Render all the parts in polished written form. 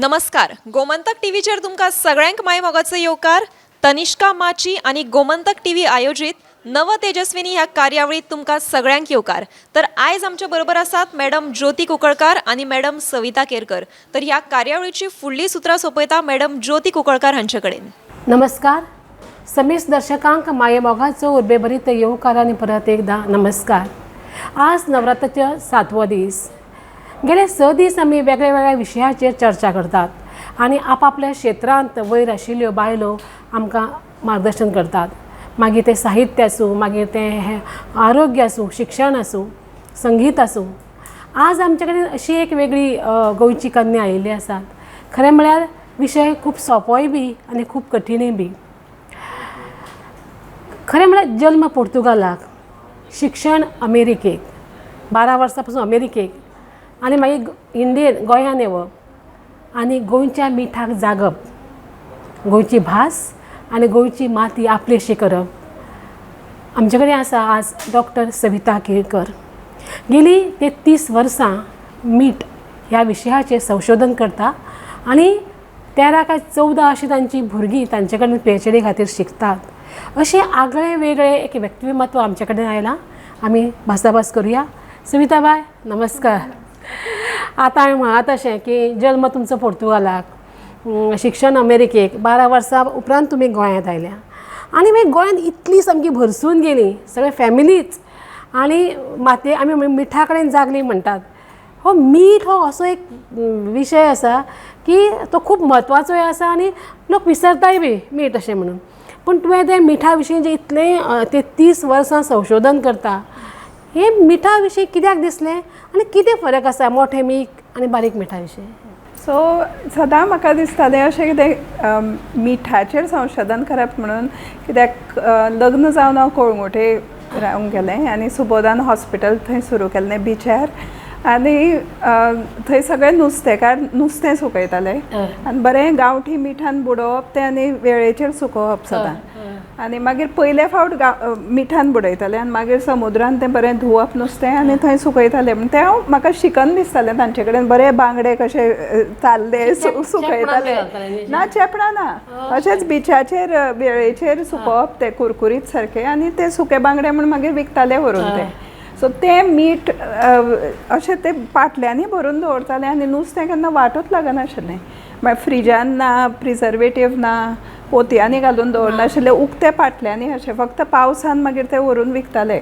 नमस्कार, गोमंतक टीव्हीचेर तुमकां सगळ्यांक मायमोगाचो येवकार. तनिष्का माची आनी गोमंतक टीव्ही आयोजीत नव तेजस्विनी ह्या कार्यावळीत तुमकां सगळ्यांक येवकार. तर आयज आमच्या बरोबर आसात मॅडम ज्योती कुंकळकार आनी मॅडम सविता केरकर. तर ह्या कार्यावळीची फुडली सुत्रां सोंपयता मॅडम ज्योती कुंकळकार हांचे कडेन. नमस्कार, समेस्त दर्शकांक मायेमोगाचो उर्बेभरीत येवकार आनी परत एकदां नमस्कार. आज नवरात्राचो सातवो दीस. गेले 6 दीस आमी वेगळ्या वेगळ्या विशयाचेर चर्चा करतात आनी आपआपल्या क्षेत्रांत वयर आशिल्ल्यो बायलो आमकां मार्गदर्शन करतात. मागीर तें साहित्य आसूं, मागीर तें आरोग्य आसूं, शिक्षण आसूं, संगीत आसूं. आज आमचे कडेन अशी एक वेगळी गोंयची कन्या आयिल्ली आसात. खरें म्हळ्यार विशय खूब सोंपोय बी आनी खूब कठीणय बी. खरें म्हळ्यार जल्म पोर्तुगालाक, शिक्षण अमेरिकेक, 12 वर्सां पासून अमेरिकेक आनी मागीर इंडियेन गोंयान येवप आनी गोंयच्या मिठाक जागप, गोंयची भास आनी गोंयची माती आपलीशी करप. आमचे कडेन आसा आज डॉक्टर सविता केरकर. गेली 33 वर्सां मीठ ह्या विशयाचेर संशोधन करता आनी 13 काय 14 अशीं तांची भुरगीं तांचे कडेन पीएचडी खातीर शिकतात. अशें आगळें वेगळें एक व्यक्तिमत्व आमचे कडेन आयलां. आमी भासाभास करुया. सविता बाय, नमस्कार. आतां हांवें म्हळां तशें की जल्म तुमचो पोर्तुगालाक, शिक्षण अमेरिकेक, 12 वर्सां उपरांत तुमी गोंयांत आयल्या आनी मागीर गोंयांत इतली सामकी भरसून गेली सगळे फॅमिलीच आनी मातये आमी मिठा कडेन जागली म्हणटात. हो मीठ हो असो एक विशय आसा की तो खूब म्हत्वाचोय आसा आनी लोक विसरताय बी मीठ अशें म्हणून. पूण तुवें तें मिठा विशीं जें इतलें 33 वर्सां संशोधन करता, हें मिठा विशीं कित्याक दिसलें आनी कितें फरक आसा मोठें मीठ आनी बारीक मिठा विशीं? सो सदां म्हाका दिसतालें अशें कितें मिठाचेर संशोधन करप म्हणून, कित्याक लग्न जावन हांव कळंगूटे रावंक गेलें आनी सुबोधान हॉस्पिटल थंय सुरू केल्लें बिचार आनी थंय सगळे नुस्तेकार नुस्तें सुकयताले आनी बरें गांवठी मिठान बुडोवप तें आनी वेळेचेर सुकोवप सदां. आनी मागीर पयले फावट मिठान बुडयताले आनी मागीर समुद्रान तें बरें धुवप नुस्तें आनी थंय सुकयताले. म्हण तें हांव म्हाका शिकन दिसतालें तांचे कडेन, बरे बांगडे कशे ताल्ले सुकयताले. ना, चेपणां ना, अशेंच बिचाचेर वेळेचेर सुकोवप तें कुरकुरीत सारकें आनी ते सुके बांगडे म्हण मागीर विकताले व्हरून ते. सो तें मीठ अशें ते पाटल्यांनी भरून दवरताले आनी नुस्तें केन्ना वाटूच लागनाशिल्लें. म्हळ्यार फ्रिजान ना, प्रिजर्वेटीव ना, पोतयांनी घालून दवरनाशिल्लें, उकते पाटल्यांनी अशें फक्त पावसान मागीर ते व्हरून विकताले.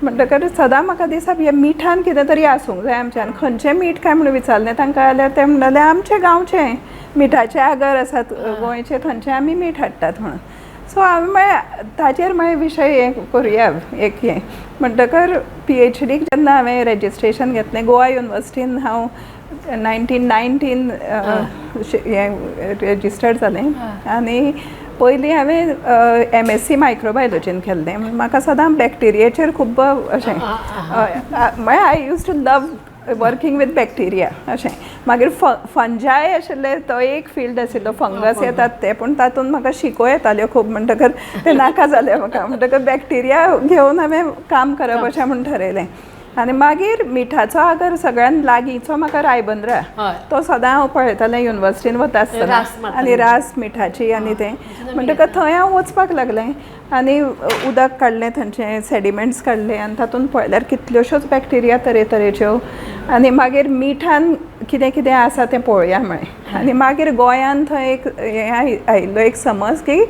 म्हणटकर सदां म्हाका दिसप हें मिठान कितें तरी आसूंक जाय आमच्यान. खंयचें मीठ काय म्हणून विचारलें तांकां जाल्यार ते म्हणटाले आमचें गांवचें मिठाचें आगर आसात गोंयचें, थंयचें आमी मीठ हाडटात म्हणून. सो हांवें म्हळें ताचेर मागीर विशय हें करुया एक हें. म्हणटकर पीएचडीक जेन्ना हांवें रेजिस्ट्रेशन घेतलें गोवा युनिवर्सिटीन, हांव 1919 हें रेजिस्टर्ड जालें आनी पयलीं हांवें एमएससी मायक्रोबायोलॉजीन केल्लें. म्हाका सदां बॅक्टेरियाचेर खूब अशें म्हळ्यार I used to love working with bacteria अशें. मागीर फंजाय आशिल्ले तो एक फिल्ड आशिल्लो, फंगस येतात ते, पूण तातूंत म्हाका शिको येताल्यो खूब, म्हणटकर तें नाका जालें म्हाका. म्हणटकर बॅक्टेरिया घेवन हांवें काम करप अशें म्हूण ठरयलें. आनी मागीर मिठाचो आगर सगळ्यान लागींचो म्हाका रायबंद्रा, तो सदां हांव पळयतालें युनिवर्सिटीन वता आसतना आनी रास मिठाची आनी तें. म्हणटकर थंय हांव वचपाक लागलें आनी उदक काडलें थंयचें, सेडिमेंट्स काडले आनी तातूंत पळयल्यार कितल्योश्योच बॅक्टेरिया तरेतरेच्यो. आनी मागीर मिठान कितें कितें आसा तें पळोवया म्हळें. आनी मागीर गोंयान थंय एक हें आयिल्लो एक समज की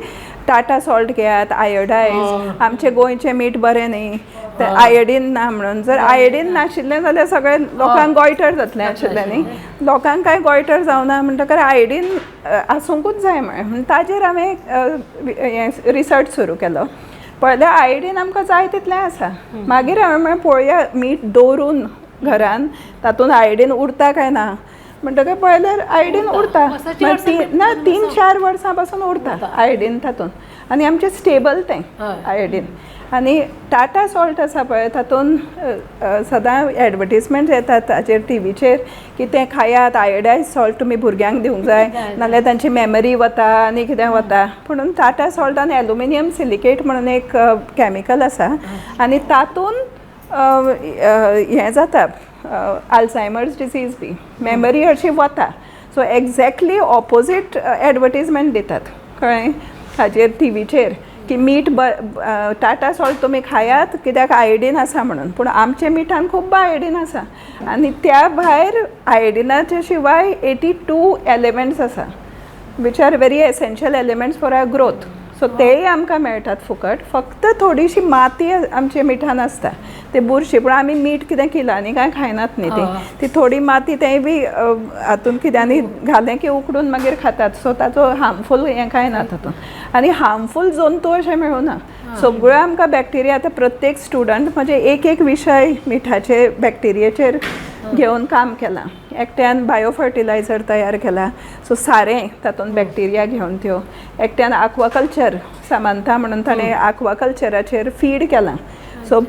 टाटा सॉल्ट घेयात, आयोडायज, आमचें गोंयचें मीठ बरें न्ही, तें आयोडीन ना म्हणून. जर आयोडीन नाशिल्लें जाल्यार सगळे लोकांक गोयटर जातलें आशिल्लें न्ही, लोकांक कांय गोयटर जावना, म्हणटकर आयोडीन आसूंकूच जाय म्हळें. म्हण ताजेर हांवें हें रिसर्च सुरू केलो. पळयल्यार आयोडीन आमकां जाय तितलें आसा. मागीर हांवें म्हळें पळोवया मीठ दवरून घरान तातूंत आयोडीन उरता काय ना. म्हणटकर पळयल्यार आयोडीन उरता, ना 3-4 वर्सां पासून उरता आयोडीन तातूंत आनी आमचें स्टेबल तें आयोडीन. आनी टाटा सॉल्ट आसा पळय तातूंत सदां एडवर्टीजमेंट येतात ताचेर टिवीचेर की तें खायात, आयोडायज सॉल्ट तुमी भुरग्यांक दिवंक जाय, नाल्यार तांची मेमरी वता आनी कितें वता. पूण टाटा सॉल्टान एल्युमिनियम सिलिकेट म्हणून एक कॅमिकल आसा आनी तातूंत हें जाता, आल्झायमर्स डिसीज बी मेमरी अशी वता. So so exactly opposite advertisement दितात, कळ्ळें, हाजेर टिवीचेर की मीठ ब टाटा सॉल्ट तुमी खायात कित्याक आयोडीन आसा म्हणून. पूण आमच्या मिठान खूब्ब आयोडीन आसा आनी त्या भायर आयोडिनाच्या शिवाय 82 एलिमेंट्स आसा which are very essential elements for our growth. So तेय आमकां मेळटात फुकट. फक्त थोडीशी माती आमच्या मिठान आसता ते बुरशी, पूण आमी मीठ कितें किलांनी कांय खायनात न्ही. ती ती थोडी माती तेंय बी हातून कित्यानी घालें की उकडून मागीर खातात. सो ताचो हार्मफूल हें कांय ना तातूंत आनी हार्मफूल जंतू अशें मेळूना. सगळ्यो आमकां बॅक्टेरिया. आतां प्रत्येक स्टुडंट म्हणजे एक एक विशय मिठाचे बॅक्टेरियाचेर घेवन काम केलां. एकट्यान बायो फर्टिलायझर तयार केला, सो सारें तातूंत बॅक्टेरिया घेवन त्यो. एकट्यान आक्वाकल्चर, सामंता म्हणून, ताणें आक्वाकल्चराचेर फीड केलां. सो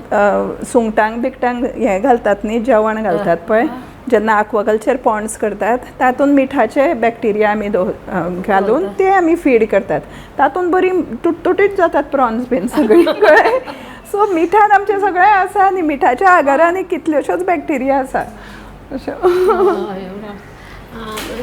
सुंगटांक बिकटांक हें घालतात न्ही, जेवण घालतात पळय जेन्ना आक्वाकल्चर पॉन्ड्स करतात, तातूंत मिठाचे बॅक्टेरिया आमी दव घालून ते आमी फीड करतात. तातूंत बरी तुटतुटीत जातात प्रॉन्स बीन सगळीं, कळ्ळें. सो मिठान आमचें सगळें आसा आनी मिठाच्या आगारांनी कितल्योश्योच बॅक्टेरिया आसा अश्यो.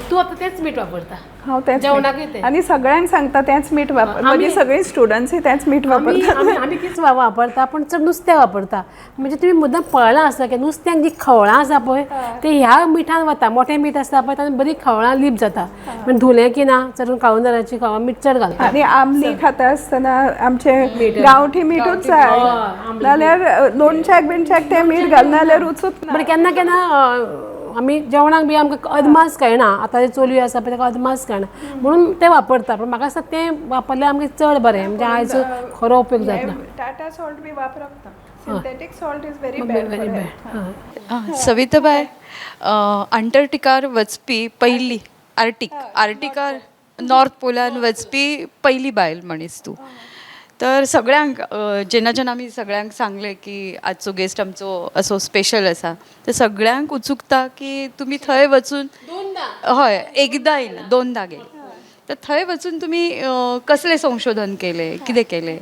तूं आतां तेंच मीठ वापरता? हांव तेंच जेवणाकूय मीठ तें? आनी सगळ्यांक सांगता तेंच मीठ वापर. म्हजी सगळीं स्टुडंट्सूय तेंच मीठ वापरतात. आमी तीच वापरता, पूण चड नुस्तें वापरता. म्हणजे तुमी मुद्दम पळयलां आसता की नुस्त्यांक जी खवळां आसा पळय, ते ह्या मिठान वता. मोठें मीठ आसता पळय, तातूंत बरी खवळां लीप जाता. पण धुलें की ना, चड काळुंदराची खवळां मीठ चड घालता. आनी आमली खाता आसतना आमचें गांवठी मिठूच जाय, नाल्यार लोणच्याक बिणच्याक तें मीठ घालना जाल्यार रुचूच ना. बरें, केन्ना केन्ना आमी जेवणाक बी आमकां अदमास कळना. आतां ते चलयो आसा पळय, ताका अदमास कळना म्हणून ते वापरता. पूण म्हाका दिसता तें वापरल्यार आमकां चड बरें, म्हणजे आयज खरो उपयोग जातलो. टाटा सॉल्ट बी वापरप ना. Synthetic salt is very bad. Very bad. सविताबाय, अंटार्क्टिकार वचपी पयली, आर्टीक आर्टिकार नॉर्थ पोलान वचपी पयली बायल मनीस तूं. तर सगळ्यांक जेन्ना जेन्ना आमी सगळ्यांक सांगलें की आजचो गेस्ट आमचो असो स्पेशल आसा, तर सगळ्यांक उत्सुकता की तुमी थंय वचून, हय, एकदां येयला, दोनदां गेले, तर थंय वचून तुमी कसलें संशोधन केलें, कितें केलें?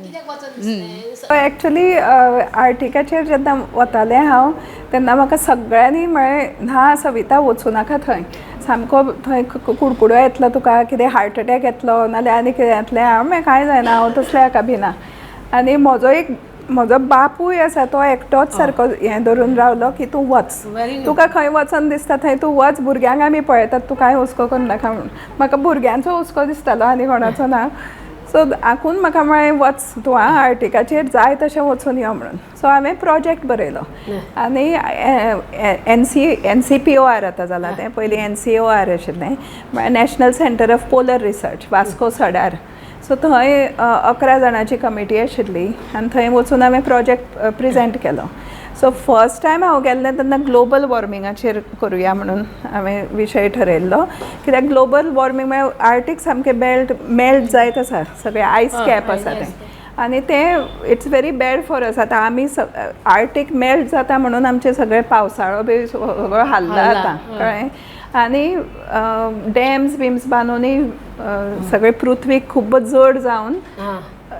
एक्चुली आर्टिकाचेर जेन्ना वतालें हांव तेन्ना म्हाका सगळ्यांनी म्हळें, ना सविता, वचूं नाका थंय, सामको थंय कुडकुडो येतलो तुका, कितें हार्ट अटॅक येतलो नाल्यार आनी कितें येतलें. हांव म्हळें, कांय जायना, हांव तसलें हाका भिना. आनी म्हजो एक म्हजो बापूय आसा, तो एकटोच सारको हें धरून रावलो की तूं वच, तुका खंय वचन दिसता थंय तूं वच, भुरग्यांक आमी पळयतात, तूं कांय हुस्को करूं नाका म्हणून. म्हाका भुरग्यांचो हुस्को दिसतालो आनी कोणाचो ना. सो आकून म्हाका म्हळें, वच तूं आं, आर्टिकाचेर जाय तशें वचून यो म्हणून. सो हांवें प्रोजेक्ट बरयलो आनी एनसीपीओआर, आतां जालां तें, पयलीं एनसीओआर आशिल्लें, म्हळ्यार National Centre of Polar Research, Vasco सडार. सो थंय 11 जाणांची कमिटी आशिल्ली आनी थंय वचून हांवें प्रोजेक्ट प्रेजेंट केलो. सो फर्स्ट टायम हांव गेल्लें तेन्ना ग्लोबल वॉर्मिंगाचेर करुया म्हणून हांवें विशय ठरयल्लो, कित्याक ग्लोबल वॉर्मिंग म्हळ्यार आर्टीक सामकें बेल्ट मेल्ट जायत आसा, सगळें आयस कॅप आसा तें आनी तें it's very bad for us. आतां आमी आर्टीक मेल्ट जाता म्हणून आमचे सगळे पावसाळो बी सगळो हाल्ला आतां, कळ्ळें. आनी डॅम्स बिम्स बांदूनय सगळे पृथ्वीक खूब जड जावन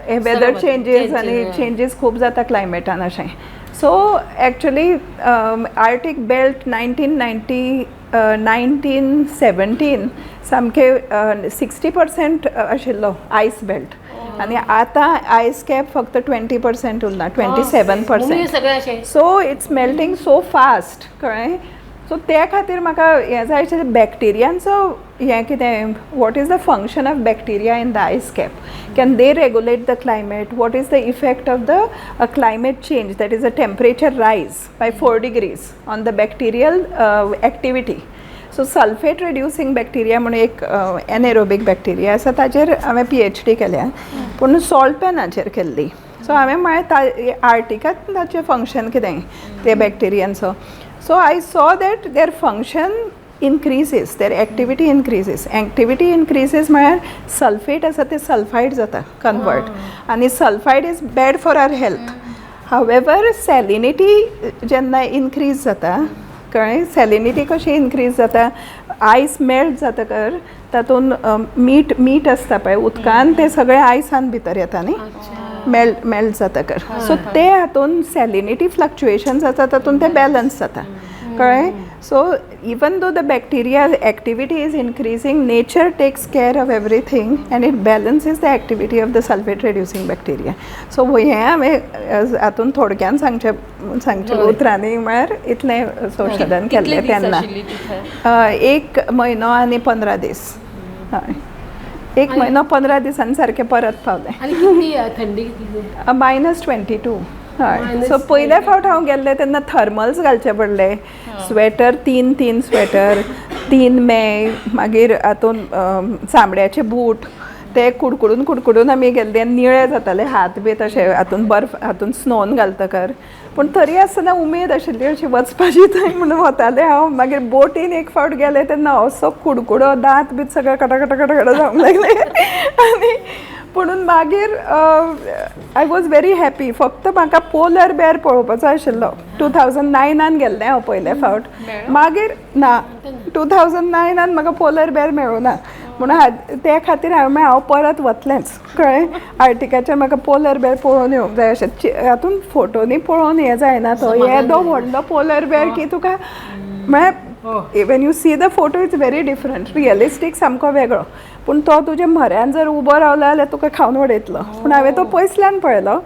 हे वेदर चेंजीस आनी चेंजीस खूब जाता क्लायमेटान अशें. So actually Arctic belt 1990, 1917 सामके 60% आशिल्लो आयस बेल्ट आनी आतां आयस कॅप फक्त 20% उरला, 27%. सगळें अशें. So it's melting so fast, कळ्ळें. सो त्या खातीर म्हाका हें जाय आशिल्लें, बॅक्टेरियांचो हें कितें, what is the function of bacteria in the ice cap, can they regulate the climate, what is the effect of the climate change, that is a temperature rise by 4 degrees on the bacterial activity. So sulphate reducing bacteria म्हणून एक एनएरोबीक bacteria आसा, ताजेर हांवें PhD केल्या, पूण salt पॅनाचेर केल्ली. So हांवें म्हळें, ता आर्टिकात ताचें फंक्शन कितें ते बॅक्टेरियांचो. So I saw that their function increases, their activity increases. Activity increases म्हळ्यार सल्फेट आसा ते सल्फायड जाता कन्वर्ट आनी sulphide is bad for our health. However, salinity जेन्ना इनक्रीज जाता, कळ्ळें, सॅलिनिटी कशी इनक्रीज जाता, आयस मेल्ट जातकर तातूंत मीठ मीठ आसता पळय उदकान, तें सगळें आयसान भितर येता न्ही मेल्ट मेल्ट जातकर. सो ते हातून सॅलिनिटी फ्लक्च्युएशन जाता, तातूंत तें बॅलन्स जाता. कळ्ळें? So even though the bacteria activity is increasing, nature takes care of everything and it balances the activity of the sulphate reducing bacteria. So हें हांवें हातून थोडक्यान सांगचें सांगचें उतरांनी म्हळ्यार इतलें संशोधन कितले केल्लें दीस तेन्ना. आशिल्ली ती थंय? एक म्हयनो आनी 15 दीस. हय, एक म्हयनो 15 दिसांनी सारकें परत पावलें. आनी कितली थंडी कितली? -22. हय, सो पयले फावट हांव गेल्लें तेन्ना थर्मल्स घालचे पडले, स्वेटर, तीन तीन स्वेटर, 3 मे, मागीर हातून चामड्याचे बूट, ते कुडकुडून कुडकुडून आमी गेल्ले, निळे जाताले हात बी तशे हातून बर्फ हातून स्नोन घालतकर. पूण तरी आसतना उमेद आशिल्ली अशी वचपाची थंय म्हणून वतालें हांव. मागीर बोटीन एक फावट गेलें तेन्ना असो कुडकुडो, दांत बी सगळे कटा कटा कटा कटा जावंक लागले. आनी पुणून मागीर I was very happy. फक्त म्हाका पोलर बेर पळोवपाचो आशिल्लो. 2009 गेल्लें हांव पयले फावट, मागीर ना 2009 म्हाका पोलर बेर मेळूं ना, म्हणून ते खातीर हांवें म्हळें हांव परत वतलेंच. कळ्ळें? आर्टिकाचेर म्हाका पोलर बेर पळोवन येवंक जाय अशें. हातून फोटोनी पळोवन हें जायना, तो येदो व्हडलो पोलर बेर की तुका म्हळ्यार when you see the photo it's very different, realistic सामको वेगळो. पूण तो तुज्या म्हऱ्यान जर उबो रावलो जाल्यार तुका खावन उडयतलो. पूण हांवें तो पयसल्यान पळयलो,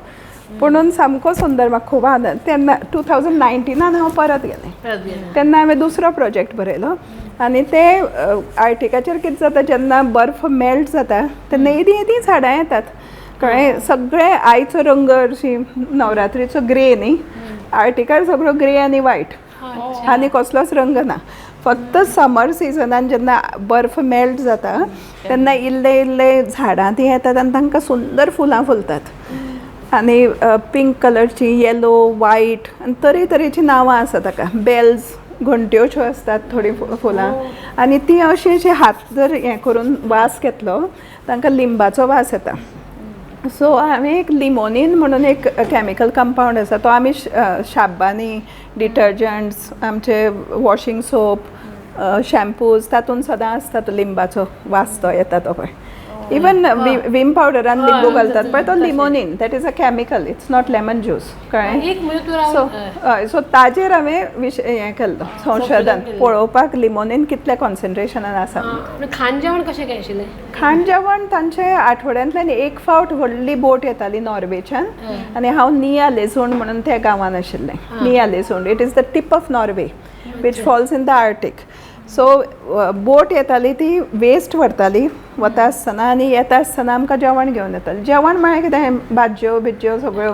पुणून सामको सुंदर, म्हाका खूब आनंद. तेन्ना 2019 हांव परत गेलें, तेन्ना हांवें दुसरो प्रोजेक्ट बरयलो. आनी ते आर्टिकाचेर कितें जाता, जेन्ना बर्फ मेल्ट जाता तेन्ना येदीं येदीं झाडां येतात. कळ्ळें? सगळे आयचो रंग अशी नवरात्रीचो ग्रे न्ही, आर्टिकार सगळो ग्रे आनी वायट, आनी कसलोच रंग ना. फक्त समर सिजनान जेन्ना बर्फ मेल्ट जाता तेन्ना इल्ले इल्ले झाडां तीं येतात आनी तांकां सुंदर फुलां फुलतात, आनी पिंक कलरची, येलो, वायट, आनी तरेतरेचीं नांवां आसा ताका. बेल्स, घंट्योश्यो आसतात थोडीं फुलां, आनी तीं अशीं अशीं हात जर हें करून वास घेतलो तांकां लिंबाचो वास येता. सो हांवें एक लिमोनीन म्हणून एक कॅमिकल कंपावंड आसा, तो आमी शाब्बांनी, डिटर्जंट्स, आमचे वॉशिंग सोप, शॅम्पूज तातूंत सदां आसता तो लिंबाचो वास, तो येता तो पळय. इवन विम पावडरान लिंबू घालतात पळय, तो limonene, that is a chemical, it's not lemon juice. कळ्ळें? सो हय, सो ताजेर हांवें विशय हें केल्लो संशोधन, पळोवपाक लिमोनीन कितल्या कॉन्सन्ट्रेशनान आसा. खाण जेवण कशें काय आशिल्लें? खाण जेवण तांचे आठवड्यांतल्यान एक फावट व्हडली बोट येताली नॉर्वेच्यान, आनी हांव निया लेझोंड म्हणून त्या गांवान आशिल्लें. Ny Ålesund, it is the tip of Norway which falls in the Arctic. So boat येताली ती वेस्ट व्हरताली वता आसतना, आनी येता आसतना आमकां जेवण घेवन येताली. जेवण म्हळ्यार कितें, भाजयो बिजयो सगळ्यो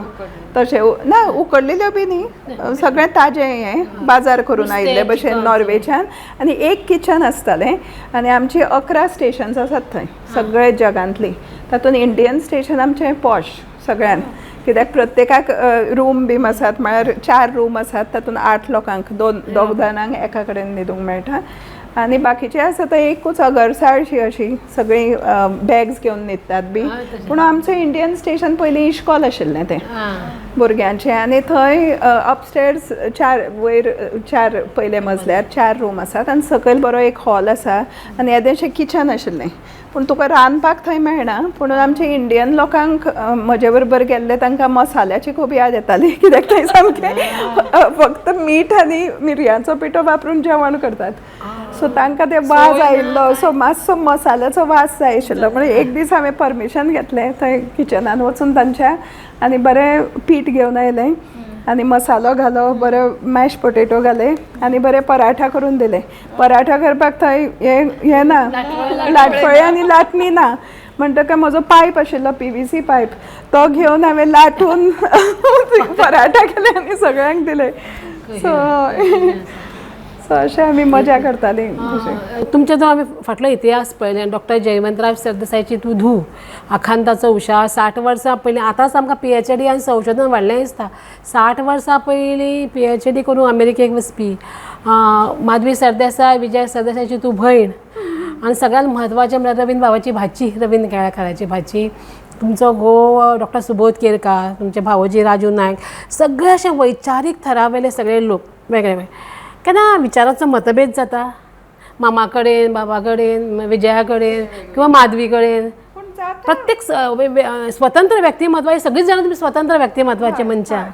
तशें ना, उकडलेल्यो बी न्ही, सगळें ताजें हें बाजार करून आयिल्ले भशेन नॉर्वेच्यान. आनी एक किचन आसतालें, आनी आमची 11 स्टेशन्स आसात थंय सगळे जगांतली, तातूंत इंडियन स्टेशन आमचें पॉश सगळ्यान, कित्याक प्रत्येकाक रूम बीम आसात, म्हळ्यार 4 रूम आसात, तातूंत 8 लोकांक, 2 जाणांक एका कडेन न्हिदूंक मेळटा. आनी बाकीचे आसा ते एकूच अगरसाळशी अशी सगळीं बॅग्स घेवन न्हिदतात बी. पूण आमचें इंडियन स्टेशन पयलीं इश्कॉल आशिल्लें तें भुरग्यांचें, आनी थंय अपस्टेर्स 4 वयर 4 पयले मजल्यार 4 रूम आसात, आनी सकयल बरो एक हॉल आसा, आनी येदेशें किचन आशिल्लें. पूण तुका रांदपाक थंय मेळना. पूण आमचे इंडियन लोकांक म्हजे बरोबर गेल्ले तांकां मसाल्याची खूब याद येताली, कित्याक थंय सामकें फक्त मीठ आनी मिरयांचो पिठो वापरून जेवण करतात. सो तांकां ते वास आयिल्लो, सो मातसो मसाल्याचो वास जाय आशिल्लो. म्हणून एक दीस हांवें परमिशन घेतलें थंय किचनान वचून तांच्या, आनी बरें पीठ घेवन आयलें, आनी मसालो घालो, बरो मॅश पोटेटो घाले, आनी बरे पराठा करून दिले. पराठा करपाक थंय हें ना, लाटफळें आनी लाटणी ना, म्हणटकर म्हजो पायप आशिल्लो PVC pipe, तो घेवन हांवें लाटून पराठा केले आनी सगळ्यांक दिले. सो सो अशें आमी मजा करतालीं. तुमचो जो आमी फाटलो इतिहास पळयलो, डॉक्टर जयवंतराव सरदेसायची तूं धूव, आखांताचो उशा, 60 वर्सां पयलीं, आतांच आमकां PhD आनी संशोधन वाडलें दिसता. 60 वर्सां पयलीं PhD करून अमेरिकेक वचपी माधवी सरदेसाय, विजय सरदेसायची तूं भयण, आनी सगळ्यांत म्हत्वाचें म्हळ्यार रवीन्द्र बाबाची भाची, रवीन्द्र केळेकाराची भाची, तुमचो घोव डॉक्टर सुबोध केरकार, तुमचे भावोजी राजू नायक, सगळे अशे वैचारीक थरावेले सगळे लोक वेगळे वेगळे. केन्ना विचाराचो मतभेद जाता मामा कडेन, बाबा कडेन, विजया कडेन किंवा माधवी कडेन? प्रत्येक स्वतंत्र व्यक्तिमत्व, सगळींच जाणां तुमी स्वतंत्र व्यक्तिमत्वाचे मनशां.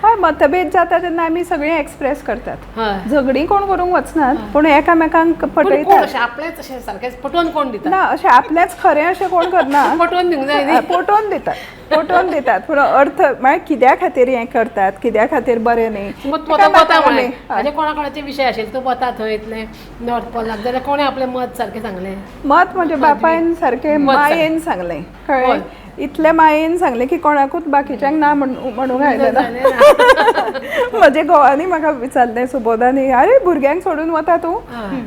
हय, मतभेद जाता तेन्ना आमी सगळीं एक्सप्रेस करतात. हय. झगडीं कोण करूंक वचनात, पूण एकामेकांक पूण कोण पटयतात. अशें आपलेंच अशें सारकें पटोवन कोण दिता? ना, अशें आपलेंच खरें अशें कोण करना. पटोवन दिवंक जाय न्ही. पटोवन दितात, पटोवन दितात, पूण अर्थ म्हळ्यार कित्या खातीर हें करतात, कित्या खातीर बरें न्ही. मग तूं आतां वता एकामेकांक म्हळें, आमी, हय. हाजे कोणा कोणाचे विशय आशिल्ले, तूं वता थंय इतलें नॉर्थ पोलाक जाल्यार कोणें आपलें मत सारकें सांगलें? मत म्हज्या बापायन सारकें मत सांगलें. मायेन सांगलें, कळ्ळें? हय. इतलें मायेन सांगलें की कोणाकूच बाकीच्यांक ना म्हणूंक आयलें ना. म्हजे घोवांनी म्हाका विचारलें, सुबोधानी, आरे भुरग्यांक सोडून वता तूं,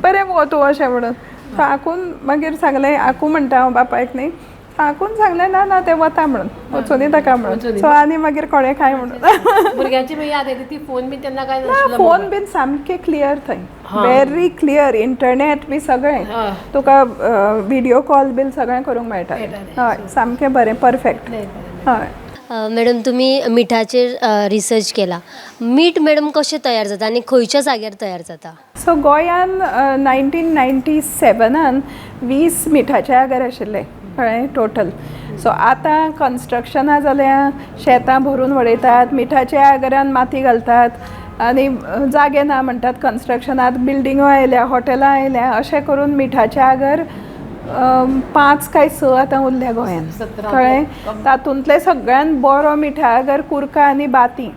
बरें मुगो तूं, अशें म्हणून. सो आकून मागीर सांगलें, आकू म्हणटा हांव बापायक न्ही, आकून सांगलें ना ना तें वता म्हणून, वचुनी ताका म्हणून. सो आनी मागीर कोणें काय म्हणून. भुरग्यांची बी याद येता ती, फोन बी तेन्ना काय ना, नाशिल्लो? फोन बीन सामके क्लियर थंय, व्हेरी क्लियर, इंटरनेट बी सगळें. तुका व्हिडियो कॉल बीन सगळें करूंक मेळटा. हय, सामकें बरें, परफेक्ट, हय. मॅडम, तुमी मिठाचेर रिसर्च केला. मीठ मॅडम कशें तयार जाता आनी खंयच्या जाग्यार तयार जाता? सो गोंयान 1997आन 20 मिठाचे आगर आशिल्ले, कळ्ळें, टोटल. सो आतां कन्स्ट्रक्शनां जाल्या, शेतां भरून उडयतात, मिठाच्या आगरान माती घालतात आनी जागे ना म्हणटात, कन्स्ट्रक्शनात बिल्डिंगो आयल्या, हॉटेलां आयल्या, अशें करून मिठाचे आगर 5 काय 6 आतां उरल्या गोंयान, कळ्ळें? तातूंतले सगळ्यान बरो मिठा आगर कुर्का आनी बाती.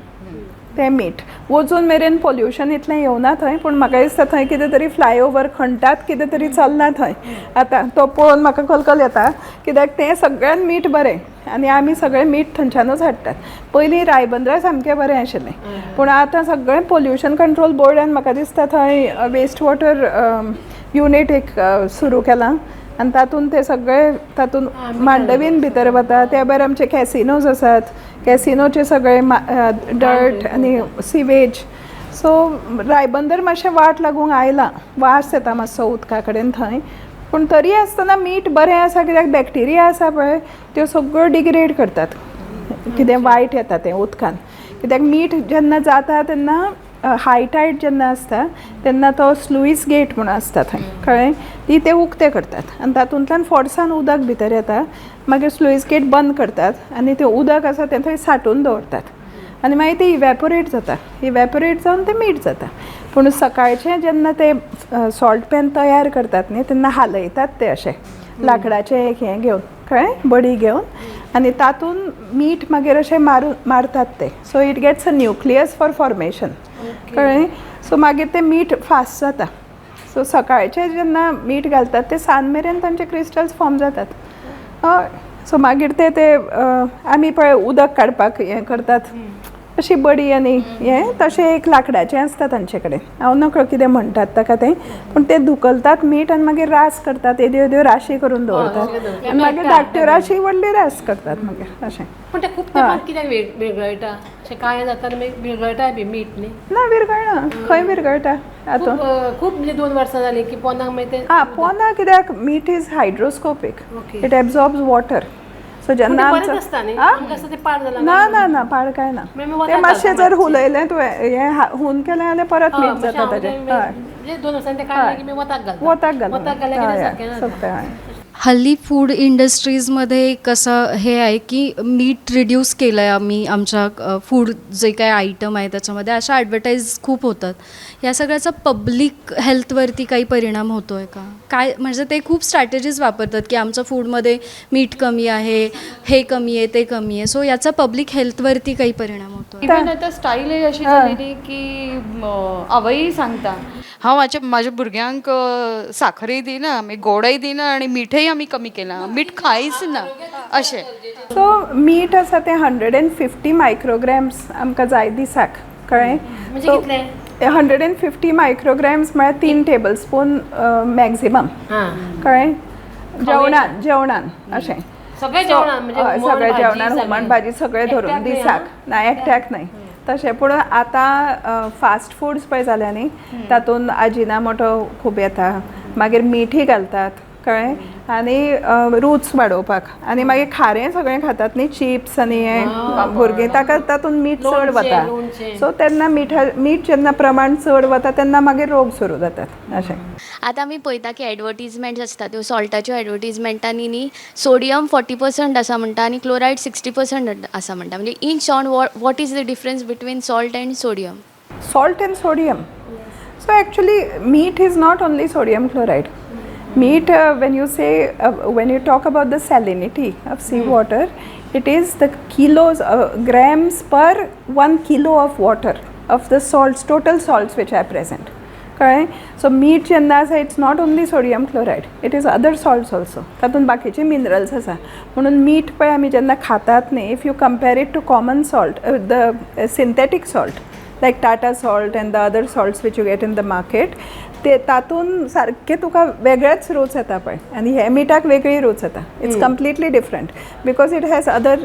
तें मीठ वचून मेरेन पोल्युशन इतलें येवना थंय, पूण म्हाका दिसता थंय कितें तरी फ्लायओवर खणटात, कितें तरी चल्लां थंय आतां, तो पळोवन म्हाका कलकल येता, कित्याक तें सगळ्यान मीठ बरें आनी आमी सगळें मीठ थंयच्यानूच हाडटात. पयलीं रायबंदरा सामकें बरें आशिल्लें, पूण आतां सगळें पोल्युशन कंट्रोल बोर्डान म्हाका दिसता थंय वेस्ट वॉटर युनीट एक सुरू केलां आनी तातूंत ते सगळे तातूंत मांडवीन भितर वता. त्या भायर आमचे कॅसिनोज आसात, कॅसिनोचे सगळे डर्ट आनी सिवेज. सो रायबंदर मातशें वाट लागूंक आयलां, वास येता मातसो उदका कडेन थंय, पूण तरी आसतना मीठ बरें आसा, कित्याक बॅक्टिरिया आसा पळय त्यो सगळ्यो डिग्रेड करतात, कितें वायट येता तें उदकान. कित्याक मीठ जेन्ना जाता तेन्ना हाय टायड जेन्ना आसता तेन्ना तो स्लुईस गेट म्हणून आसता थंय, कळ्ळें, ती ते उक्ते करतात आनी तातूंतल्यान फोर्सान उदक भितर येता. मागीर स्लुईस गेट बंद करतात आनी तें उदक आसा तें थंय सांठोवन दवरतात आनी मागीर तें इवेपोरेट जाता, इवेपोरेट जावन तें मीठ जाता. पूण सकाळचें जेन्ना ते सॉल्ट पॅन तयार करतात न्ही, तेन्ना हालयतात ते अशें लांकडाचें एक हें घेवन, कळ्ळें, बडी घेवन, आनी तातूंत मीठ मागीर अशें मारतात ते. So it gets a nucleus for formation, कळ्ळें? सो मागीर तें मीठ फास्ट जाता. सो सकाळचें जेन्ना मीठ घालतात ते सांज मेरेन तांचे क्रिस्टल्स फॉर्म जातात. हय, सो मागीर ते ते आमी पळय उदक काडपाक हें करतात अशी बडी आनी हें, तशें एक लांकडाचें आसता तांचे कडेन, हांव नकळो कितें म्हणटात ताका तें, पूण तें धुकलतात मीठ आनी मागीर रास करतात, येद्यो येद्यो राशी करून दवरतात आनी मागीर धाकट्यो राशी व्हडली रास करतात मागीर अशें. पूण तें खूब तेंपान कित्याक विरगळटा अशें कांय जाता आनी मागीर विरगळटा बी मीठ न्ही? ना, विरगळना, खंय विरगळटा आतां? खूब खूब, म्हणजे 2 वर्सां जालीं की पोंदाक मागीर तें. आं, पोंदा कित्याक मीठ is hygroscopic, it absorbs water. So जेन्ना बरेंच आसता न्ही, आमकां आसता तें पाड जालां. ना ना ना, पाड काय ना, तें मातशें जर हुलयलें तुवें, हें हून केलें जाल्यार परत मीठ जाता ताजें. हय, 2 वर्सांनी तें काडलें की मागीर वताक घालता, वताक घालता, वताक घातलें की सोंपता. हल्ली फूड इंडस्ट्रीजमध्ये एक असं हे आहे की मीठ रिड्यूस केलं आहे आम्ही आमच्या फूड जे काय आयटम आहे त्याच्यामध्ये, अशा ॲडव्हर्टाईज खूप होतात. या सगळ्याचा पब्लिक हेल्थवरती काही परिणाम होतो आहे का काय? म्हणजे ते खूप स्ट्रॅटेजीज वापरतात की आमच्या फूडमध्ये मीठ कमी आहे, हे कमी आहे, ते कमी आहे. सो याचा पब्लिक हेल्थवरती काही परिणाम होतो? इवन आतां स्टायलय अशी जालेली की आवयय सांगता, हांव म्हाज्या भुरग्यांक साखरय दिना, आमी गोडय दिना आनी मीठय आमी कमी केलां, मीठ खायच ना अशें. सो मीठ आसा तें 150 मायक्रोग्रॅम्स आमकां जाय दिसाक, कळ्ळें? म्हणजे कितलें? 150 मायक्रोग्रॅम्स म्हळ्यार 3 टेबल स्पून मॅक्झिमम, कळ्ळें, जेवणान जेवणान अशें. सगळें जेवणान, म्हणजे सगळें जेवणान, हुमण भाजी सगळें धरून दिसाक ना, एकट्याक न्हय तशें. पूण आतां फास्ट फुड्स पळय जाल्या न्ही, तातूंत आजिनामोटो खूब येता, मागीर मिठूय घालतात. कळ्ळें आनी रूच वाडोवपाक आनी मागीर खारें सगळें खातात न्ही, चिप्स आनी हें भुरगीं, ताका तातूंत मीठ चड वता. सो तेन्ना मीठ जेन्ना प्रमाण चड वता तेन्ना मागीर रोग सुरू जातात अशें. आतां आमी पळयता की एडवर्टीजमेंट्स आसता त्यो सॉल्टाच्यो एडवर्टीजमेंटांनी न्ही सोडियम 40% आसा म्हणटा आनी क्लोरायड 60% आसा म्हणटा. म्हणजे in short what is the difference between salt and sodium? Salt and sodium. So actually meat is not only sodium chloride. Meat, when you say, when you talk about the salinity of sea water, it is the kilos, grams per 1 kilo of water of the salts, total salts which are present. कळ्ळें? So मीठ जेन्ना आसा, it's not only sodium chloride, it is other salts also. तातूंत बाकीचे minerals आसा. म्हणून मीठ पळय आमी जेन्ना खातात न्ही, if you compare it to common salt, the synthetic salt like Tata salt and the other salts which you get in the market, ते तातूंत सारकें तुका वेगळेच रूच येता पळय, आनी हे मिठाक वेगळी रूच येता. It's completely different because it has other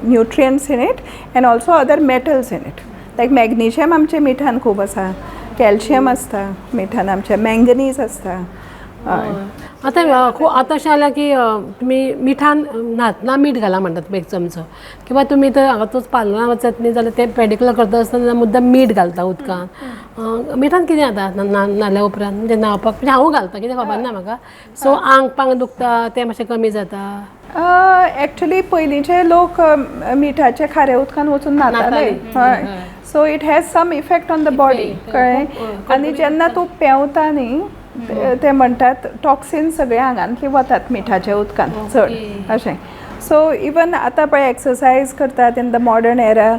nutrients in it and also other metals in it, like magnesium आमच्या मिठान खूब आसा, कॅल्शियम आसता मिठान आमच्या, मँगनीज आसता. हय. आतां खूब आतां अशें जालां की तुमी मिठान न्हातना मीठ घाला म्हणटात एक चमचो, किंवा तुमी तर हांगा तूं पार्लरान वचत न्ही जाल्यार ते पेडिक्युलर करता आसतना मुद्दम मीठ घालता उदकान. मिठान कितें जाता न्हाल्या उपरांत, म्हणजे न्हांवपाक, म्हणजे हांवूय घालता, कितें खबर ना म्हाका. सो आंग पांग दुखता तें मातशें कमी जाता. एक्चुली पयलींचे लोक मिठाचे खाऱ्या उदकान वचून न्हाताले. हय, so it has some effect on the body. कळ्ळें? आनी जेन्ना तूं पेंवता न्ही, ते म्हणटात टॉक्सिन सगळे आंगांतली वतात मिठाच्या उदकान चड अशें. सो इवन आतां पळय एक्सरसायज करतात इन the modern एरा,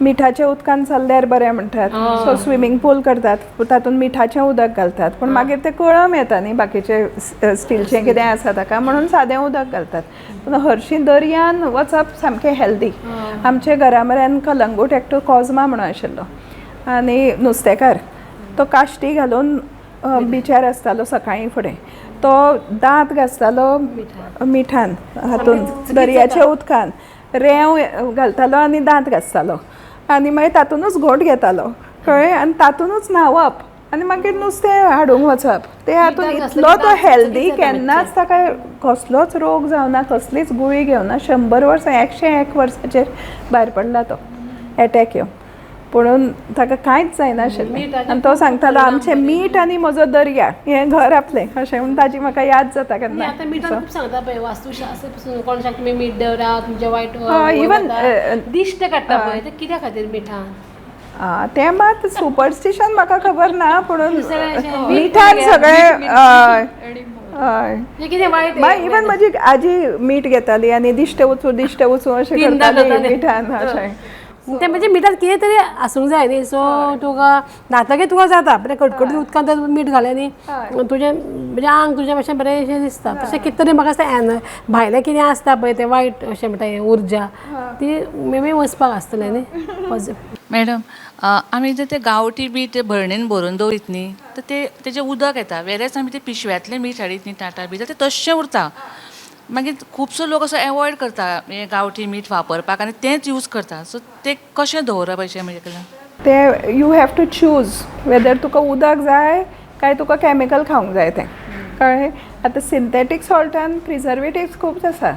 मिठाच्या उदकान चल्ल्यार बरें म्हणटात. सो स्विमींग पूल करतात, तातूंत मिठाचें उदक घालतात, पूण मागीर तें कळम येता न्ही बाकीचें स्टिलचें कितें आसा ताका, म्हणून सादें उदक घालतात. पूण हरशीं दर्यान वचप सामकें हेल्दी. आमच्या घरा म्हऱ्यान कलंगूट एकटो कॉजमा म्हणून आशिल्लो आनी नुस्तेकार, तो काश्टी घालून बिचार आसतालो. सकाळीं फुडें तो दांत घासतालो मिठान, हातून दर्याच्या उदकान रेंव घालतालो आनी दांत घासतालो आनी मागीर तातुनूच घोंट घेतालो. कळ्ळें? आनी तातुनूच न्हांवप आनी मागीर नुस्तें हाडूंक वचप. ते हातून इतलो तो हेल्दी, केन्नाच ताका कसलोच रोग जावना, कसलीच गुळी घेवना. 100 वर्सां, 101 वर्साचेर भायर पडला तो एटॅक येवन, पुणून ताका कांयच जायनाशिल्लें. आनी तो सांगतालो आमचें मीठ आनी म्हजो दर्या हें घर आपलें अशें म्हूण ताजी म्हाका याद जाता केन्ना. आतां मिठान खूब सांगता पळय वास्तुशास्त्र पसून, कोणाक तुमी मीठ दवरा तुमचें वायट इवन दिश्ट काडटा पळय, तें कित्या खातीर मिठान? तें मात सुपरस्टिशन म्हाका खबर ना, पुणून मिठान सगळें. हय हय, कितें वायट. इवन म्हजी आजी मीठ घेताली आनी दिश्ट वचूं दिश्ट वचूं अशें करताली मिठान अशें. तें म्हणजे मिठान कितें तरी आसूंक जाय न्ही. सो तुका न्हातकीर तुका जाता बरें कटकटीत उदकान तर मीठ घालें न्ही, तुजें म्हणजे आंग तुजें मातशें बरें अशें दिसता. तशें कितें तरी म्हाका दिसता भायलें कितें आसता पळय तें वायट अशें म्हणटा हें उर्जा ती मे बी वचपाक आसतलें न्ही पॉजिटीव. मॅडम, आमी जर ते गांवठी मीठ भरणेन भरून दवरीत न्ही तर ते तेजें उदक येता, वेरेंच आमी ते पिशव्यांतलें मीठ हाडीत न्ही टाटा बी, जाल्यार तें तश्शें उरता. मागीर खुबसो लोक असो एवॉयड करता हें गांवठी मीठ वापरपाक आनी तेंच यूज करता. सो तें कशें दवरप अशें म्हणजे? तें you have to choose whether तुका उदक जाय काय तुका कॅमिकल खावंक जाय तें. कळ्ळें? आतां सिंथेटीक सॉल्टान प्रिजर्वेटिव्स खूब आसा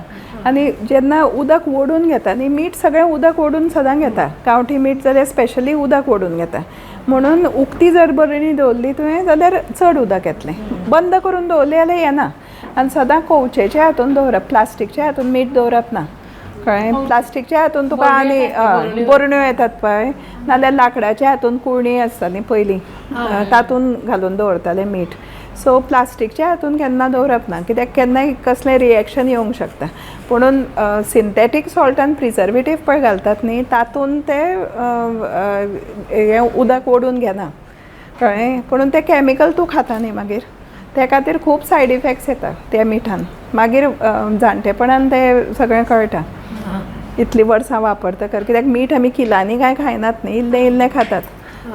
आनी जेन्ना उदक ओडून घेता न्ही, मीठ सगळें उदक ओडून सदां घेता. गांवठी मीठ जाल्यार स्पेशली उदक ओडून घेता, म्हणून उकती जर बरणी दवरली तुवें जाल्यार चड उदक येतलें. बंद करून दवरली जाल्यार येना. आनी सदां कंवचेच्या हातून दवरप, प्लास्टीकच्या हातून मीठ दवरप ना. कळ्ळें? प्लास्टीकच्या हातून तुका आनी बरण्यो येतात पळय, नाल्यार लांकडाच्या हातून कुळणी आसता न्ही पयलीं, तातून घालून दवरताले मीठ. सो प्लास्टीकच्या हातून केन्ना दवरप ना, कित्याक केन्नाय कसलें रिएक्शन येवंक शकता. पुणून सिंथेटीक सॉल्टान प्रिजर्वेटीव पळय घालतात न्ही, तातून तें हें उदक ओडून घेना. कळ्ळें? पुणून तें कॅमिकल तूं खाता न्ही मागीर, त्या खातीर खूब सायड इफेक्ट्स येता त्या मिठान. मागीर जाणटेपणान तें सगळें कळटा इतलीं वर्सां वापरतकर, कित्याक मीठ आमी किलांनी कांय खायनात न्ही, इल्लें इल्लें खातात.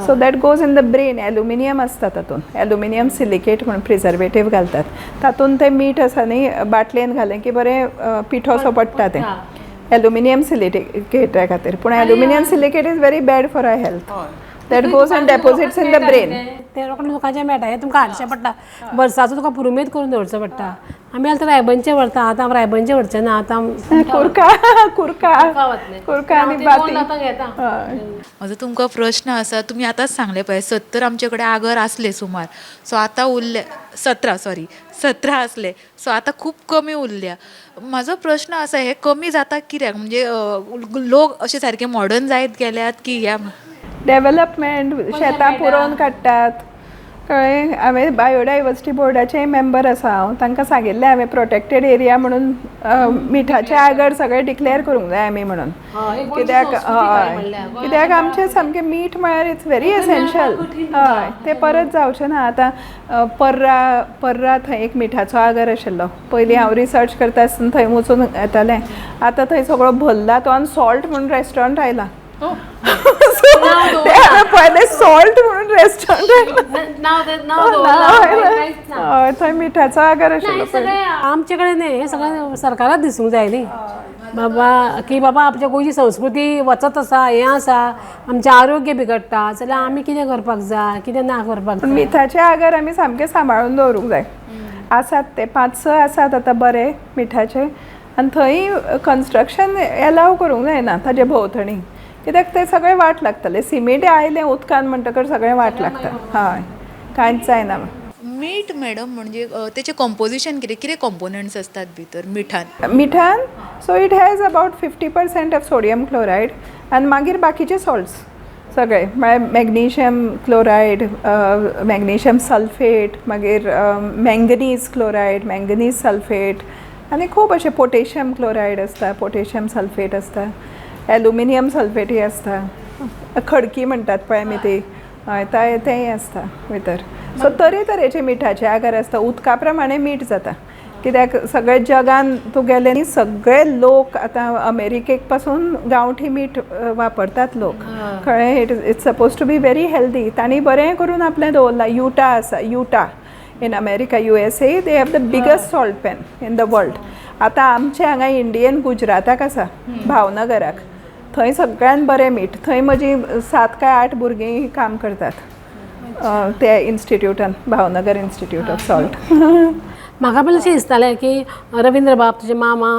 So that goes in the brain. Aluminium आसता तातूंत, एल्युमिनियम सिलिकेट म्हणून प्रिजर्वेटीव घालतात तातूंत. तें मीठ आसा न्ही, बाटलेन घालें की बरें पिठोसो पडटा तें एल्युमिनियम सिलिकेटा खातीर. पूण aluminium silicate is very bad for our health. That goes and deposits in the brain. ते रोखडें लोकांचें मेळटा हें तुमकां हाडचें पडटा, वर्साचो तुका पुरुमेंत करून दवरचो पडटा. आमी आतां रायबनचें व्हरता, आतां आमी रायबनचें व्हरचें ना आतां. कुरका कुरका कुरका आनी बाती. हय. म्हजो तुमकां प्रश्न आसा, तुमी आतांच सांगलें पळय 70 आमचे कडेन आगर आसले सुमार, सो आतां उरले 17, सॉरी 17 आसले, सो आतां खूब कमी उरल्या. म्हाजो प्रश्न आसा, हे कमी जाता कित्याक? म्हणजे लोक अशे सारके मॉडर्न जायत गेल्यात की ह्या डेवलपमेंट, शेतां पुरोवन काडटात, कळ्ळें. हांवें बायोडायवर्सिटी बोर्डाचेय मेंबर आसा हांव. तांकां सांगिल्लें हांवें प्रोटेक्टेड एरिया म्हणून मिठाचे आगर सगळे डिक्लेअर करूंक जाय आमी म्हणून. कित्याक, हय, कित्याक आमचें सामकें मीठ म्हळ्यार it's very essential. हय, तें परत जावचें ना आतां. पर्रा पर्रा थंय एक मिठाचो आगर आशिल्लो पयलीं. हांव रिसर्च करता आसतना थंय वचून येतालें. आतां थंय सगळो भरला तो आनी सॉल्ट म्हणून रेस्टॉरंट आयला. ते हांवें पळयलें, सॉल्ट म्हणून रेस्टॉरंट. हय, थंय मिठाचो आगर आशिल्लो पयलीं. आमचे कडेन न्ही, हें सगळें सरकाराक दिसूंक जाय न्ही बाबा, की बाबा आमच्या गोंयची संस्कृती वचत आसा, हें आसा, आमचें आरोग्य बिगडटा जाल्यार आमी कितें करपाक जाय, कितें ना करपाक पूण जाय. मिठाचे आगर आमी सामके सांबाळून दवरूंक जाय. आसात ते 5-6 आसात आतां बरे मिठाचे आनी थंय कन्स्ट्रक्शन एलाव करूंक जायना ताजे भोंवतणी, कित्याक ते सगळे वाट लागतले. सिमेंट आयलें उदकान म्हणटकर सगळें वाट लागता. हय, कांयच जायना. मीठ मॅडम म्हणजे तेचें कॉम्पोजिशन कितें, कितें कॉम्पोनंट्स आसतात भितर मिठान? मिठान, so it has about 50% of sodium chloride आनी मागीर बाकीचे सॉल्ट्स सगळे, म्हळ्यार मॅग्निशियम क्लोरायड, मॅग्निशियम सल्फेट, मागीर मँगनीज क्लोरायड, मँगनीज सल्फेट आनी खूब अशे पोटेशियम क्लोरायड आसता, पोटेशियम सल्फेट आसता, एल्युमिनियम सल्फेटय आसता. खडकी म्हणटात पळय आमी ती, हय, तेंय आसता भितर. सो तरेतरेचे मिठाचे आगर आसता. उदका प्रमाणे मीठ जाता, कित्याक सगळे जगान तूं गेलें न्ही, सगळे लोक आतां अमेरिकेक पासून गांवठी मीठ वापरतात लोक, कळ्ळें. It's suppose to be very healthy. तांणी बरें करून आपलें दवरलां. युटा आसा, Utah in America, USA, they have the biggest salt pan in the world. आतां आमचे हांगा इंडियन गुजराताक आसा, भावनगराक, थंय सगळ्यान बरें मीठ. थंय म्हजी 7 काय 8 भुरगीं काम करतात त्या इन्स्टिट्यूटान, भावनगर इन्स्टिट्यूट ऑफ सॉल्ट. म्हाका पयलीं अशें दिसतालें की रविंद्र बाब तुजे मामा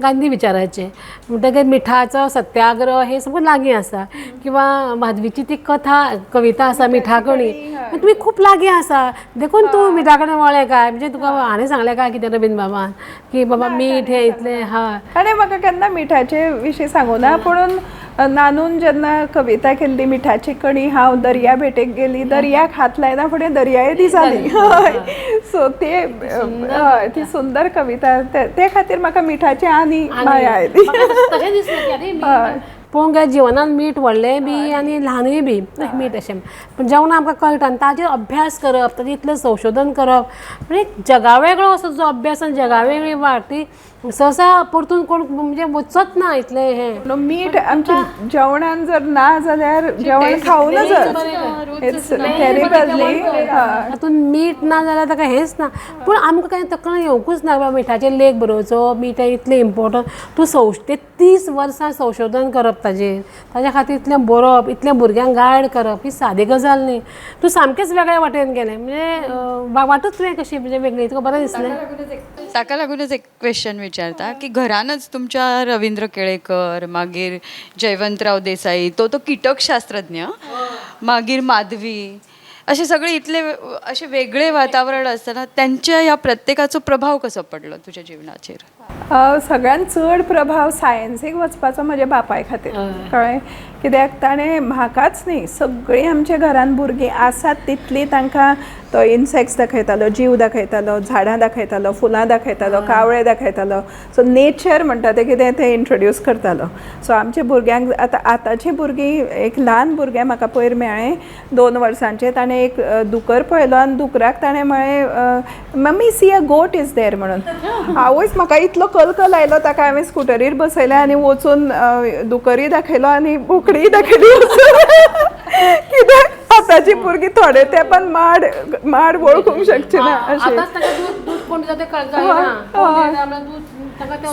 गांधी विचाराचे म्हणटकीर मिठाचो सत्याग्रह हे सगळें लागीं आसा, किंवां माधवीची ती कथा कविता आसा मिठा कणी, तुमी खूब लागीं आसा, देखून तूं मिठा कडेन वळ्ळें काय? म्हणजे तुका हाणें सांगलें काय कितें रविंद्र बाबान की बाबा मीठ हें इतलें हय? ताणें म्हाका केन्ना मिठाचे विशीं सांगूना, पुणून नानून जेन्ना कविता केल्ली मिठाची कणी, हांव दर्या भेटेक गेली, दर्याक हात लायना फुडें दर्या येदी जाली. हय, सो ते, हय, ती सुंदर कविता, ते खातीर म्हाका मिठाची आनी माया आयली. तशें दिसलें की अरे, पळोवंक गेल्यार जिवनान मीठ व्हडलें बी आनी ल्हानूय बी मीठ अशें, पूण जेवणां आमकां कळटा आनी ताजेर अभ्यास करप, ताजेर इतलें संशोधन करप म्हणजे जगा वेगळो असो जो अभ्यास आनी जगा वेगळी वाट ती सहसा परतून कोण म्हणजे वचत ना इतलें हें. मीठ आमच्या जेवणान जर ना जाल्यार जेवण खावूं नजो. It's terrible न्ही? तातूंत मीठ ना जाल्यार ताका हेंच ना. पूण आमकां कांय तकलेन येवंकूच ना बाबा मिठाचेर लेख बरोवचो, मीठ हें इतलें इम्पोर्टंट. तूं ते 30 वर्सां संशोधन करप ताजेर, ताज्या खातीर इतलें बरोवप, इतलें भुरग्यांक गायड करप ही सादी गजाल न्ही. तूं सामकेंच वेगळ्या वाटेन गेलें, म्हणजे वाटूच तुवें कशी म्हणजे वेगळी, तुका बरें दिसलें. ताका लागूनच एक क्वेश्चन विचारता की घरानच तुमच्या रवींद्र केळेकर, मागीर जयवंतराव देसाई, तो तो कीटकशास्त्रज्ञ, मागीर माधवी, असे सगळे इतले असे वेगळे वातावरण आसतना त्यांच्या ह्या प्रत्येकाचो प्रभाव कसो पडलो तुज्या जिवनाचेर? सगळ्यात चड प्रभाव सायन्सीक वचपाचो म्हज्या बापाय खातीर, कळ्ळें. कित्याक ताणें म्हाकाच न्ही, सगळीं आमच्या घरान भुरगीं आसात तितलीं तांकां तो इन्सेक्ट्स दाखयतालो, जीव दाखयतालो, झाडां दाखयतालो, फुलां दाखयतालो, कावळे दाखयतालो. सो नेचर म्हणटा तें कितें तें इंट्रोड्यूस करतालो. सो आमच्या भुरग्यांक आतां, आतांची भुरगीं, एक ल्हान भुरगें म्हाका पयर मेळ्ळें 2 वर्सांचें, ताणें एक दुकर पळयलो आनी दुकराक ताणें म्हळें, "Mummy, see, a goat is there" म्हणून. आवयस, म्हाका इतलो कलकल आयलो. ताका हांवें स्कुटरीर बसयलें आनी वचून दुकरूय दाखयलो आनी बोकडीय दाखयली. कित्याक आतांची भुरगीं थोडे तेंपान माड माड वळखूंक शकची ना अशें. आतांच ताका दूद दूद कोण दिता तें कळना. दूद.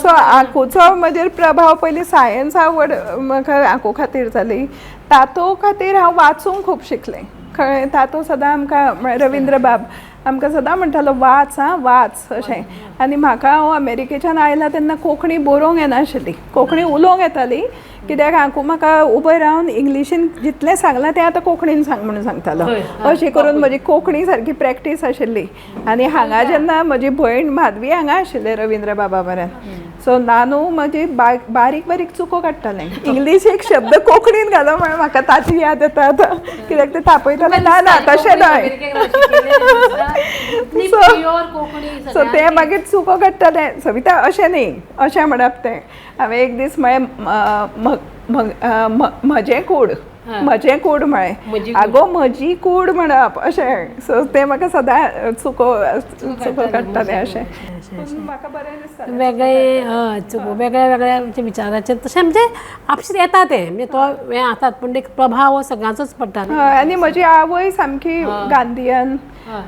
सो आकूचो म्हजेर प्रभाव पयलीं सायन्स आवड म्हाका आकू खातीर जाली. तातो खातीर हांव वाचूंक खूब शिकलें. कळ्ळें? तातो सदां आमकां, म्हळ्यार रविंद्रबाब आमकां सदां म्हणटालो, वाच आं, वाच अशें. आनी म्हाका, हांव अमेरिकेच्यान आयलां तेन्ना कोंकणी बरोवंक येनाशिल्ली, कोंकणी उलोवंक येताली, कित्याक आकू म्हाका उबो रावन इंग्लिशीन जितलें सांगलां तें आतां कोंकणीन सांग म्हणून सांगतालो. अशी करून म्हजी कोंकणी सारकी प्रॅक्टीस आशिल्ली. आनी हांगा जेन्ना म्हजी भयण माधवी हांगा आशिल्लें रविंद्र बाबा बरें, सो नानू म्हजी बारीक बारीक चुको काडटालें. इंग्लीश एक शब्द कोंकणीन घालो म्हळ्यार म्हाका ताची याद येता आतां, कित्याक ते तापयताले, ना ना तशें न्हय. सो ते मागीर चुको काडटाले, सविता अशें न्ही, अशें म्हणप तें. हांवें एक दीस म्हळें, म्हजें कूड, म्हजें कूड म्हळें, आगो म्हजी कूड म्हणप अशें. सो तें म्हाका सदां चुको चुको काडटालें अशें. म्हाका बरें दिसता. वेगळे, हय, चुको वेगळ्या वेगळ्या विचाराचेर तशें म्हणजे आपशीं येता तें, म्हणजे तो हें आसात, पूण एक प्रभाव हो सगळ्यांचोच पडटा. हय. आनी म्हजी आवय सामकी गांधीयन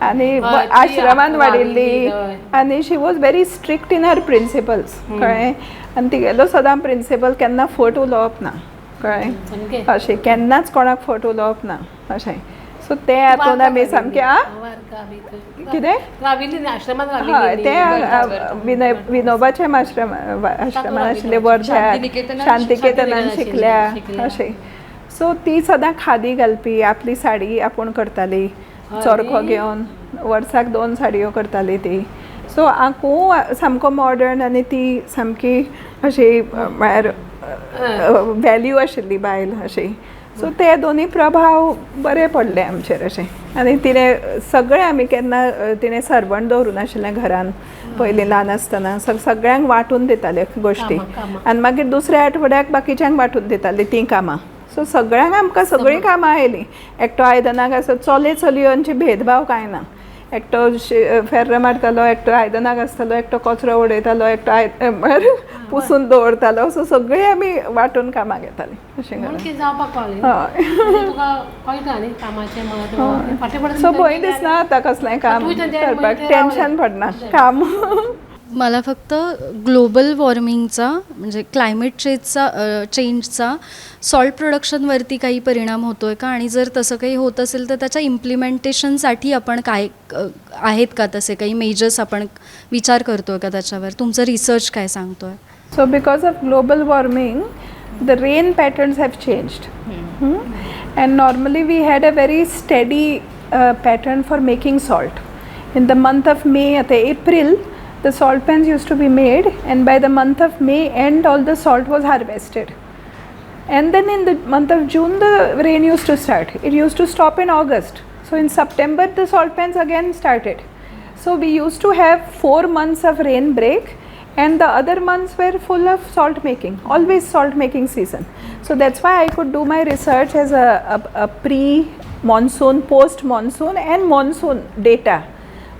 आनी आश्रमान वाडिल्ली आनी she was very strict in her principles. कळ्ळें? आनी तिगेलो सदां प्रिंसिपल, केन्ना फट उलोवप ना. कळ्ळें? अशें केन्नाच कोणाक फट उलोवप ना अशें. सो ते हातून आमी सामकें आ कितें, हय, ते विनय विनोबाचे आश्रमान आशिल्ले, वर्ध्याक शांतिकेतनान शिकल्या अशें. सो ती सदां खादी घालपी, आपली साडी आपूण करताली, चरखो घेवन वर्साक दोन साडयो करताली ती. सो आकू सामको मॉडर्न आनी ती सामकी अशी म्हळ्यार व्हॅल्यू आशिल्ली बायल अशी. सो ते दोनूय प्रभाव बरे पडले आमचेर अशें. आनी तिणें सगळें, आमी केन्ना तिणें सर्वंट दवरूं नाशिल्लें घरान पयलीं ल्हान आसतना, सगळ्यांक वांटून दिताले गोश्टी आनी मागीर दुसऱ्या आठवड्याक बाकीच्यांक वांटून दिताली तीं कामां. सो सगळ्यांक आमकां सगळीं कामां आयलीं. एकटो आयदनाक आसत, चले चलयांचे भेदभाव कांय ना. एकटो फेर्र मारतालो, एकटो आयदनाक आसतालो, एकटो कचरो उडयतालो, एकटो म्हळ्यार पुसून दवरतालो. सो सगळीं आमी वांटून कामां घेतालीं अशें. हय. सो भंय दिसना आतां कसलेंय काम करपाक, टेंशन पडना काम. मला फक्त ग्लोबल वॉर्मिंगचा, म्हणजे क्लायमेट चेंजचा चेंजचा सॉल्ट प्रोडक्शनवरती काही परिणाम होतो आहे का, आणि जर तसं काही होत असेल तर त्याच्या इम्प्लिमेंटेशनसाठी आपण काय आहेत का तसे काही मेजर्स आपण विचार करतो आहे का त्याच्यावर, तुमचं रिसर्च काय सांगतो आहे? So because of global warming, the rain patterns have changed. And normally we had a very steady pattern for making salt. In the month of May, at the April, the salt pans used to be made, and by the month of May end, all the salt was harvested. And then in the month of June, the rain used to start. It used to stop in August. So in September, the salt pans again started. So we used to have 4 months of rain break, and the other months were full of salt making, always salt making season. So that's why I could do my research as a pre-monsoon, post-monsoon and monsoon data.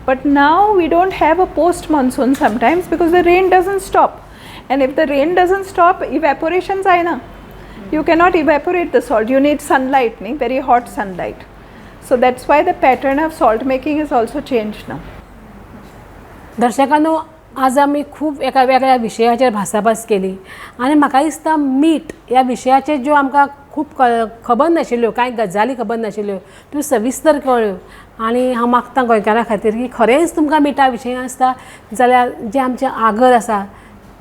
But now we don't have a post-monsoon sometimes because the rain doesn't stop. And if the rain doesn't stop, evaporation जायना. You cannot evaporate the salt. You need sunlight, nahi? Very hot sunlight. So that's why the pattern of salt making is also changed now. दर्शकांनो, आज आमी खूब एका वेगळ्या विशयाचेर भासाभास केली आनी म्हाका दिसता मीठ ह्या विशयाचेर ज्यो आमकां खूब खबर नाशिल्ल्यो, कांय गजाली खबर नाशिल्ल्यो, त्यो सविस्तर कळ्ळ्यो. आनी हांव मागता गोंयकारां खातीर की खरेंच तुमकां मिठा विशय आसता जाल्यार जें आमचें आगर आसा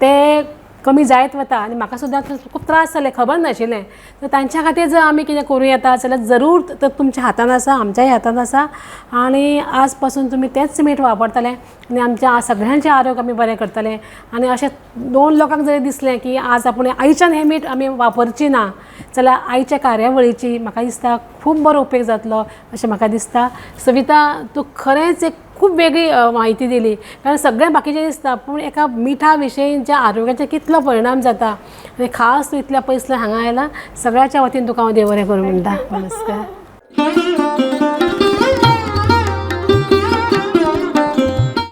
तें कमी जायत वता आनी म्हाका सुद्दां खूब त्रास जाले, खबर नाशिल्लें. तर तांच्या खातीर जर आमी कितें करूं येता जाल्यार जरूर तर तुमच्या हातान आसा, आमच्याय हातान आसा. आनी आज पासून तुमी तेंच मीठ वापरतले आनी आमच्या सगळ्यांचें आरोग्य आमी बरें करतले. आनी अशें दोन लोकांक जरी दिसलें की आज आपूण आयच्यान हें मीठ आमी वापरची ना जाल्यार आयच्या कार्यावळीची म्हाका दिसता खूब बरो उपेग जातलो अशें म्हाका दिसता. सविता, तूं खरेंच एक खूब वेगळी म्हायती दिली, कारण सगळें बाकीचें दिसता पूण एका मिठा विशयीच्या आरोग्याचेर कितलो परिणाम जाता आनी खास तूं इतल्या पयसल्यान हांगा आयला, सगळ्याच्या वतीन तुका हांव देव बरें करूं म्हणटा. नमस्कार.